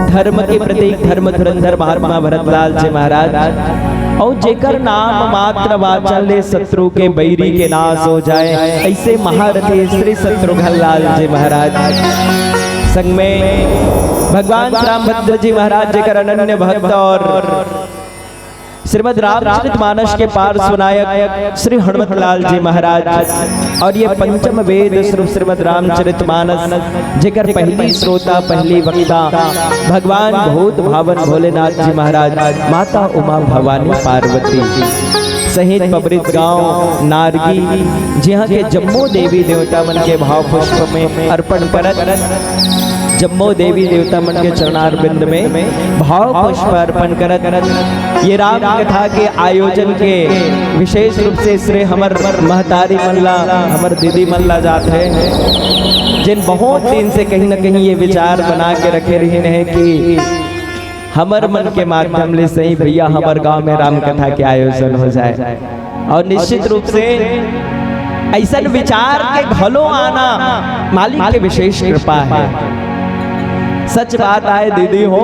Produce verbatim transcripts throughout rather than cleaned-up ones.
धर्म के प्रतीक, धर्म धुरंधर महात्मा भरतलाल जी महाराज, अउ जेकर नाम मात्र वाचन ले शत्रु के, बैरी के नाश हो जाए, ऐसे महारथी श्री शत्रुघ्न लाल जी महाराज, संग में भगवान श्री रामभद्र जी महाराज, जेकर अनन्य भक्त और श्रीमद् रामचरित मानस के पार्श्व नायक श्री हनुमत लाल जी महाराज, और ये पंचम वेद स्वरूप श्रीमद् रामचरित मानस, जेकर पहली श्रोता, पहली वक्ता भगवान भूत भावन भोलेनाथ जी महाराज, माता उमा भवानी पार्वती सहित पबरित गांव नारगी, जिहां के जम्मो देवी देवता मन के भाव पुष्प में अर्पण करत, जम्मो देवी देवता मन के चरणारविंद में भाव पुष्प अर्पण करत, ये राम कथा के आयोजन के विशेष रूप से श्रेय हमर महतारी मन ला, हमर दीदी मन ला जात हे, जिन बहुत दिन से कहीं ना कहीं ये विचार बना के रखे रहिन हे कि हमर मन के माध्यम ले सही भैया हमर गांव में राम कथा के आयोजन हो जाए। और निश्चित रूप से ऐसन विचार के घलो आना मालिक के विशेष कृपा है। सच बात आए दीदी हो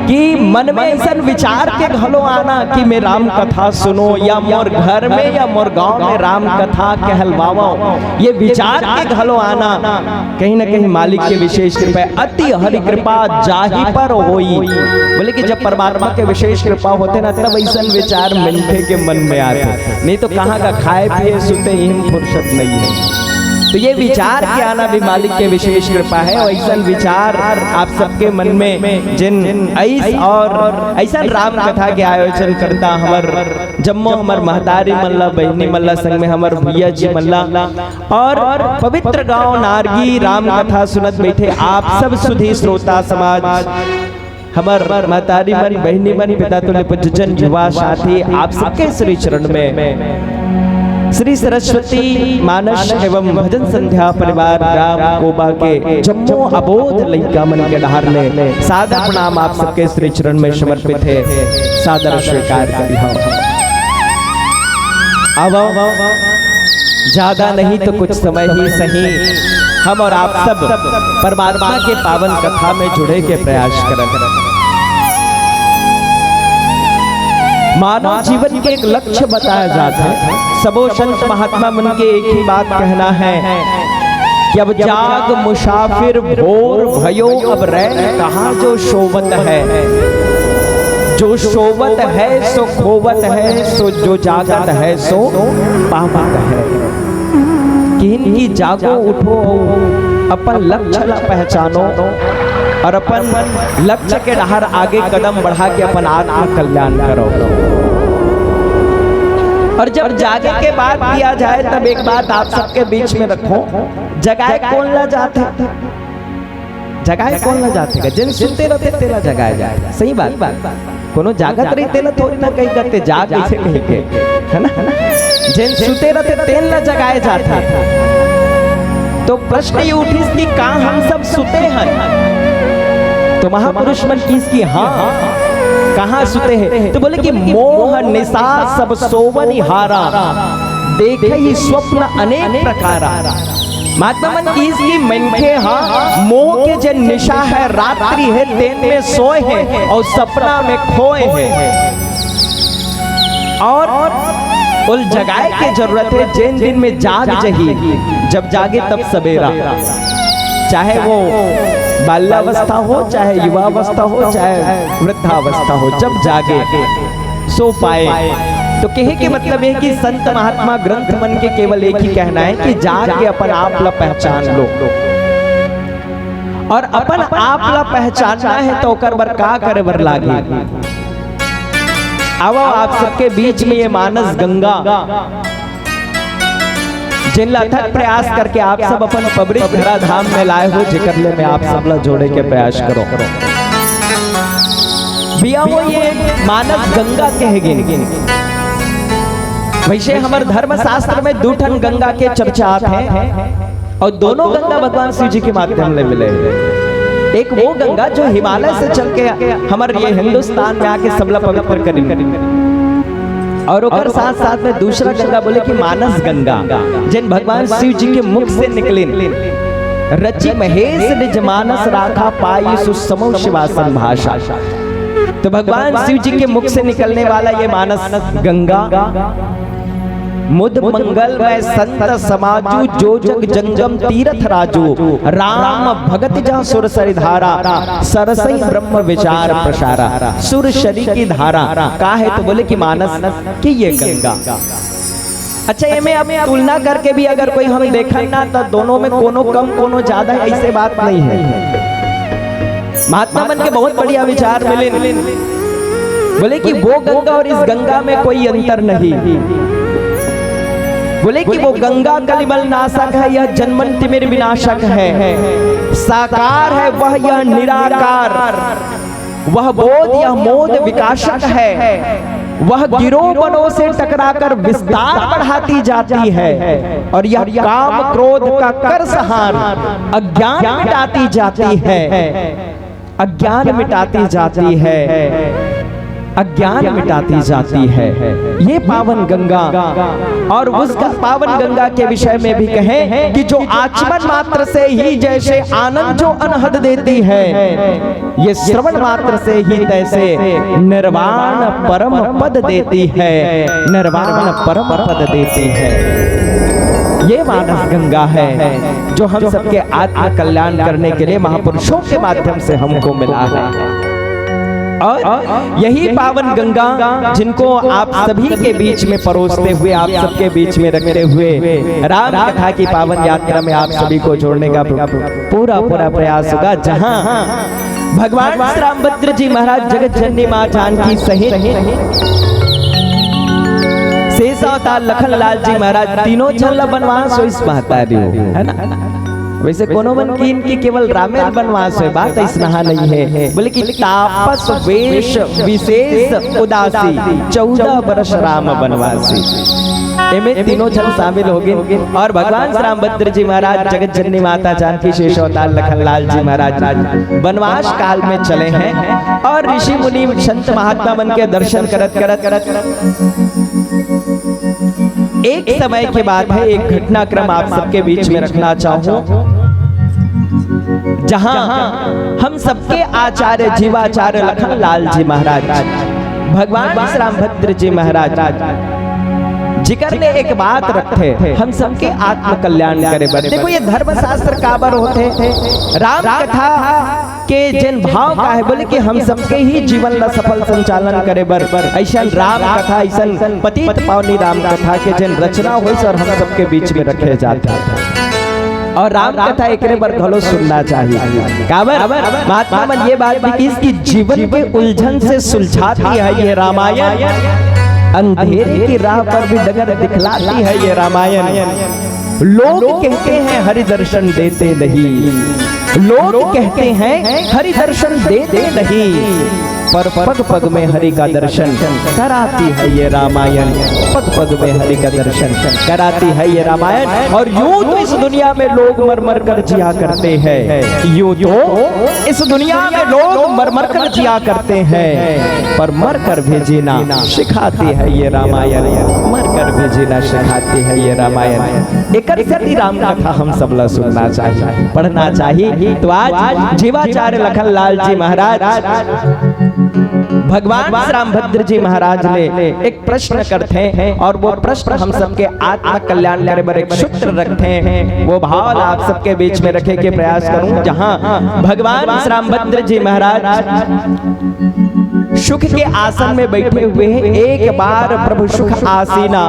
कि मन में ऐसन विचार के घलो आना कि मैं राम कथा सुनो या मोर घर में या मोर गांव में राम कथा कहलवावो, ये विचार के घलो आना कहीं ना कहीं मालिक के विशेष कृपा है। अति हरि कृपा जाहि पर होई। बोले कि जब परमात्मा के विशेष कृपा होथे ना, तब ऐसन विचार मनखे के मन में आथे, नहीं तो कहाँ का खाए पिए सुते ही फुर्सत नहीं है। तो ये विचार के आना भी मालिक के विशेष कृपा है। और ऐसन विचार आप सबके मन में जिन ऐस और ऐसन राम कथा के आयोजन करता हमर जम्मो हमर महतारी मन ला, बहिनी मन ला, संग में हमर भैया जी मन ला और पवित्र गांव नारगी राम कथा सुनत बैठे आप सब सुधी श्रोता समाज, हमर महतारी मन, बहिनी मन, पिता तुल्य पूज्यजन, युवा साथी, आप सबके श्री चरण में श्री सरस्वती मानस एवं भजन संध्या परिवार ग्राम कोबा के जम्मो अबोध लइका मन के डहार ले सादर प्रणाम आप सबके श्री चरण में समर्पित है। सादर स्वीकार करिहव। अब ज्यादा नहीं तो कुछ समय ही सही हम और आप सब परमात्मा के पावन कथा में जुड़े के प्रयास करब। मानव जीवन के एक लक्ष्य बताया जाता है। सबो संत महात्मा मन के एक ही बात कहना है कि अब जाग मुसाफिर भोर भयो, अब रैन कहाँ जो सोवत है। जो सोवत है सो खोवत है, सो जो जागत है सो पावत है। किहिन कि जागो उठो, अपन लक्ष्य ला पहचानो और अपन लक्ष्य के डहर आगे कदम बढ़ा के अपन आत्म कल्याण करो। और जब जागे के बात किया जाए, तब एक बात आप सबके बीच में रखो, जगाए कोन ला जाथे? जगाए कोन ला जाथे? जेन सुते रथे तेला जगाए जाथे। सही बात। कोनो जागत रही तेला थोड़ी ना कही करते, जाग कैसे कही के, है ना? जेन सुते रथे तेन ला जगाए जाथे। तो प्रश्न ये उठिस कि का हम सब सुते हैं? तो महापुरुष मन किहिस कि हाँ, कहाँ सुते हैं? तो बोले कि मोह निशा सब सोवनिहारा, देखे ही स्वप्न अनेक प्रकारा। महात्मा मन किहिस कि मनखे हा मोह के जे निशा है, रात्रि है, तेन में सोए है और सपना में खोए है। और ओला जगाए के जरूरत है, जेन दिन में जाग जही, जब जागे तब सवेरा, चाहे वो बाल्यावस्था हो, चाहे युवावस्था हो, चाहे वृद्धावस्था हो, जब जागे सो पाए। तो कहे के मतलब है कि संत महात्मा ग्रंथ मन के केवल एक ही कहना है कि जाग के अपन आप ला पहचान लो, और अपन आप ला पहचानना है तो ओकर बर का करे बर लागी? आओ, आप सबके बीच में ये मानस गंगा, जेन ला अथक प्रयास करके आप सब अपन पवित्र धरा धाम में लाए हो, जेकर ले मैं आप सब ला जोड़े के प्रयास करो। भैया हो, ये मानस गंगा कहे गे। वैसे हमर धर्मशास्त्र में दू ठन गंगा के चर्चा आत है और दोनों गंगा भगवान शिव जी के माध्यम ले मिले। एक वो गंगा जो हिमालय से चल के हमर ये हिंदुस्तान में आके सबला पवित्र करी, और ओकर साथ साथ में दूसरा गंगा बोले कि मानस गंगा, जेन भगवान शिव जी के मुख से निकलिन। रचि महेश निज मानस राखा, पाई सुसमौ शिवासन भाषा। तो भगवान शिव जी के मुख से निकलने वाला ये मानस गंगा, मुद मंगल मय संत समाजु, जो जग जंगम तीरथ राजु। राम भगति जहाँ सुर सरि धारा, सरसई ब्रह्म विचार प्रसारा। सुर सरि की धारा का है? तो बोले कि मानस की ये गंगा। अच्छा, ये में अब तुलना करके भी अगर कोई हम देखन ना, तो दोनों में कोनो कम, कोनो ज्यादा है, ऐसे बात नहीं है। महात्मा मन के बहुत बढ़िया विचार मिले। बोले कि वो गंगा और इस गंगा में कोई अंतर नहीं। बोले कि वो गंगा कलिमल नाशक है, यह जन्मन तिमिर विनाशक है। साकार है वह, यह निराकार। वह बोध, यह मोद विकासक है। वह गिरोह बनों से टकराकर विस्तार बढ़ाती जाती है, और यह काम क्रोध का करसहार अज्ञान मिटाती जाती है। अज्ञान मिटाती जाती है। अज्ञान मिटाती जाती है ये पावन गंगा। और उस पावन गंगा के विषय में भी कहें कि जो आचमन मात्र से ही जैसे आनंद जो अनहद देती है, ये श्रवण मात्र से ही तैसे निर्वाण परम पद देती है, निर्वाण परम पद देती है। ये मानस गंगा है जो हम सबके आत्म कल्याण करने के लिए महापुरुषों के माध्यम से हमको मिला है। और यही पावन गंगा जिनको आप सभी के बीच में परोसते हुए, आप सबके बीच में रखते हुए राम कथा की पावन यात्रा में आप सभी को जोड़ने का पूरा पूरा प्रयास होगा, जहां भगवान श्री रामभद्र जी महाराज, जगत जननी माँ जानकी सहित शेष अवतार लखन लाल जी महाराज, तीनों झन ला बनवास होइस, महतारी हो, है ना? वैसे कोनो मन कीन कि केवल रामे ल बनवास होय, बात अइसनहा नहीं है। बोले कि तापस वेश विशेष उदासी, चौदह बरस राम बनवासी। एमे तीनों झन शामिल हो गए। और भगवान श्री रामभद्र जी महाराज, जगत जननी माता जानकी, शेष अवतार लखन लाल जी महाराज बनवास काल में चले हैं और ऋषि मुनि संत महात्मा मन के दर्शन करत करत करत एक समय के बात है, एक घटनाक्रम आप सबके बीच में रखना चाहूं, जहां हम सबके आचार्य जीवाचार्य लखन लाल जी महाराज, भगवान श्री रामभद्र जी महाराज, जिकर ने एक बात रखथे, हम सबके आत्म कल्याण करे बर। देखो, ये धर्मशास्त्र काबर होथे, राम कथा के जेन भाव का है, बोले कि हम सबके ही जीवन ला सफल संचालन करे बर ऐसन राम कथा, ऐसन पतित पावनी राम कथा के जेन रचना होइस और हम सबके बीच में रखे जाथे। और राम कथा एकरे बर घलो सुनना चाहिए। काबर? महात्मा मन ये बात भी किस कि जीवन के उलझन से सुलझाती है ये रामायण, अंधेरे की राह पर भी डगर दिखलाती है ये रामायण। लोग कहते हैं हरि दर्शन देते नहीं, लोग कहते हैं हरि दर्शन देते नहीं, पर पग पग में हरि का दर्शन कराती है ये रामायण, पग पग में हरि का दर्शन कराती है ये रामायण। और यूं तो इस दुनिया में लोग मर मर कर जिया करते हैं, यूं तो इस दुनिया में लोग मर मर कर जिया करते हैं, पर मर कर भी जीना सिखाती है ये रामायण, मर कर भी जीना सिखाती है ये रामायण। एकर सेती राम कथा हम सब ला सुनना चाहिए, पढ़ना चाहिए। तो आज जीवाचार्य लखन लाल जी महाराज भगवान श्री रामभद्र जी महाराज ले एक प्रश्न करथे और वो प्रश्न हम सबके आत्म कल्याण करे बर एक सूत्र रखथे, वो भाव ला आप सबके बीच में रखे के प्रयास करूं, जहां भगवान श्री रामभद्र जी महाराज सुख के आसन में बैठे हुए हैं। एक बार प्रभु सुख आसीना,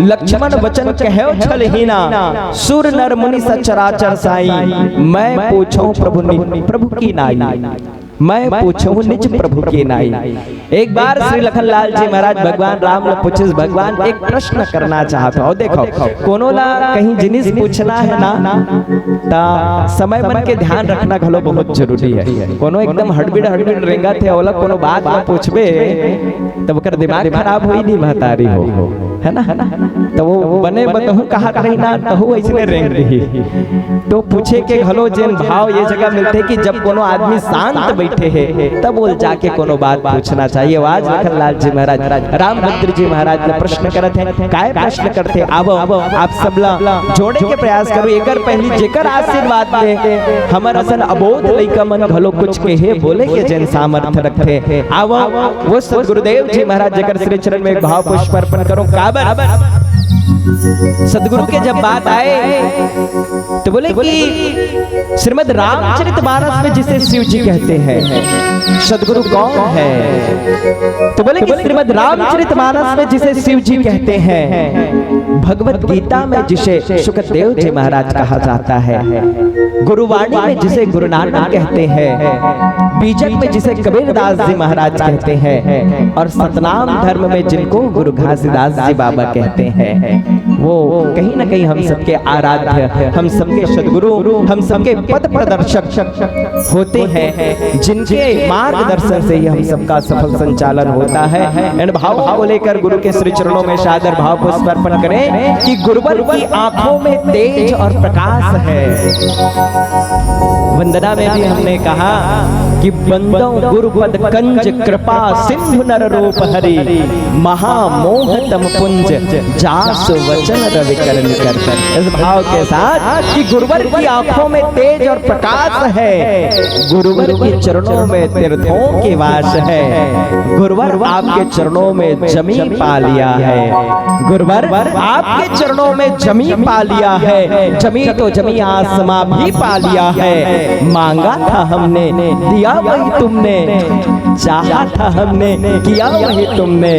लक्ष्मण वचन कहेउ छलहीना, सुर नर मुनि सचराचर साई, मैं पूछहु प्रभु नि-, प्रभु की नाई, मैं पूछहु निज प्रभु की नाई। एक बार श्री लखन लाल जी महाराज भगवान राम ला पूछिस, भगवान एक प्रश्न करना चाहत हंव। देखो, कोनो ला कहीं जिनिस पूछना है ना, त समय मन के ध्यान रखना घलो बहुत जरूरी है। कोनो एकदम हड़बिड़ हड़बिड़ रेंगत हे, ओला कोनो बात ला पूछबे, तब ओकर दिमाग खराब होई नहीं, महतारी हो। है ना, है ना, है ना? तो वो बने बतहूँ कहा कहीं ना, तहूँ ऐसने रेंग रही। तो पूछे के घलो जेन भाव ये जगह मिलथे कि जब कोनो आदमी शांत बैठे हे, तब ओला जाके कोनो बात पूछना चाहिए। आज लखनलाल जी महाराज, रामभद्र जी महाराज ला प्रश्न करत हे। काय प्रश्न करथे? आवव, आप सब ला जोड़े के प्रयास करूँ। एकर पहली जेकर आशीर्वाद ले हमर असन अबोध लइका मन घलो कुछ कहे बोले के जेन सामर्थ्य रखथे, आवव, वो सदगुरुदेव जी महाराज जेकर श्री चरण में एक भाव पुष्प अर्पण करूँ। काबर? सदगुरु के जब बात आए तो बोले कि श्रीमद् रामचरित मानस में जिसे शिव जी कहते हैं, सदगुरु कौन है? तो बोले कि श्रीमद् रामचरित मानस में जिसे शिव जी कहते हैं, भगवत गीता में जिसे शुकदेव जी महाराज कहा जाता है, गुरुवाणी में जिसे गुरु नानक कहते हैं, बीजक में जिसे कबीरदास जी महाराज कहते हैं, और सतनाम धर्म में जिनको गुरु घासीदास जी बाबा कहते हैं, वो कहीं ना कहीं हम सबके आराध्य, हम सबके सदगुरु, हम सबके पथ प्रदर्शक होते हैं, जिनके मार्गदर्शन से ही हम सबका सफल संचालन होता है। इन भावों को लेकर गुरु के श्री चरणों में सादर भाव पुष्प अर्पण करें कि गुरुवर की आंखों में तेज और प्रकाश है। वंदना में भी हमने कहा कि बंदो गुरुपद कंज कृपा सिंधु नर रूप हरि, महामोह तम पुंज जासु वचन रवि कर निकर। इस भाव के साथ कि गुरुवर की आंखों में तेज और प्रकाश है, गुरुवर के चरणों में तीर्थों के वास है, गुरुवर आपके चरणों में जमी पा लिया है, गुरुवर आपके चरणों में जमी पा लिया है, जमी तो जमी, आसमां भी पा लिया है। मांगा था हमने, दिया वही तुमने, चाहा था हमने, किया वही तुमने।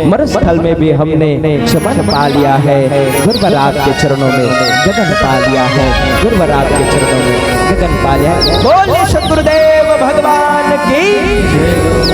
मरुस्थल में भी हमने सुमन पा लिया है, गुरुवर आपके चरणों में गगन पा लिया है, गुरुवर आपके चरणों में गगन पा लिया है। बोले सतगुरुदेव भगवान की।